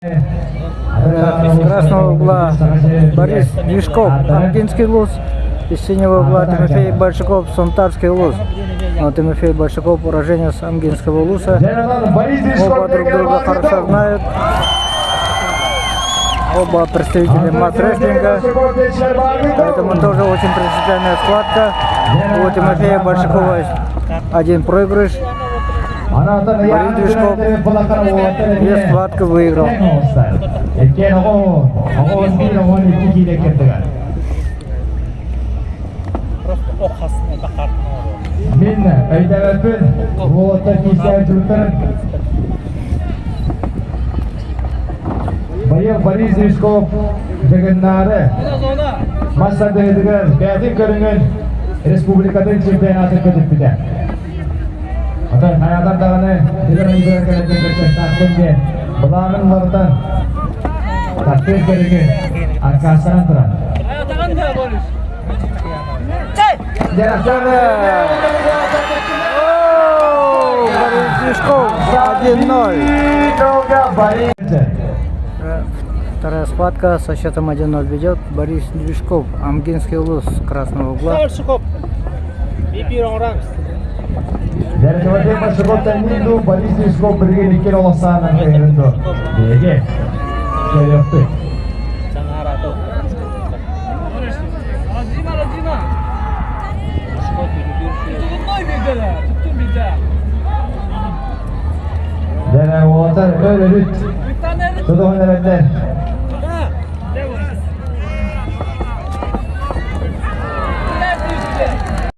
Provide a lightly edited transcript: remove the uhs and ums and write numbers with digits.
С красного угла Борис Движков, Амгинский улуус. Из синего угла Тимофей Большаков, Сунтарский улус. Но Тимофей Большаков уроженец Амгинского улуса. Оба друг друга хорошо знают. Оба представители мас-рестлинга. Поэтому тоже очень принципиальная схватка. У Тимофея Большакова один проигрыш. Борис Движков две схватка выиграл. Мин өйдөбөппүн уолаттар киирсээн туртарын Быйыл Борис Движков Дьыгыннаары мас тардыһыытыгар бэйэтин көрүҥүн республикатын чемпионатын көтүппүтэ. Оттон хайаатар даҕаны билэр ыйдыгар кэлэргэ көрсөхтөөхпүн диэн былаанын уларытан таптыыр көрүҥүн аккаастанан туран. Борис Движков 1-0. Вторая схватка со счетом 1-0 ведет Борис Движков, Амгинский улус красного угла. Дәрежеватей Большаков тәннинду Борис Движков билигин икки олохсаанан кыһырынду. Биһиги көрүөхпүт. Дэрэ уолаттар өр өрүт тутуһун эрэллэр.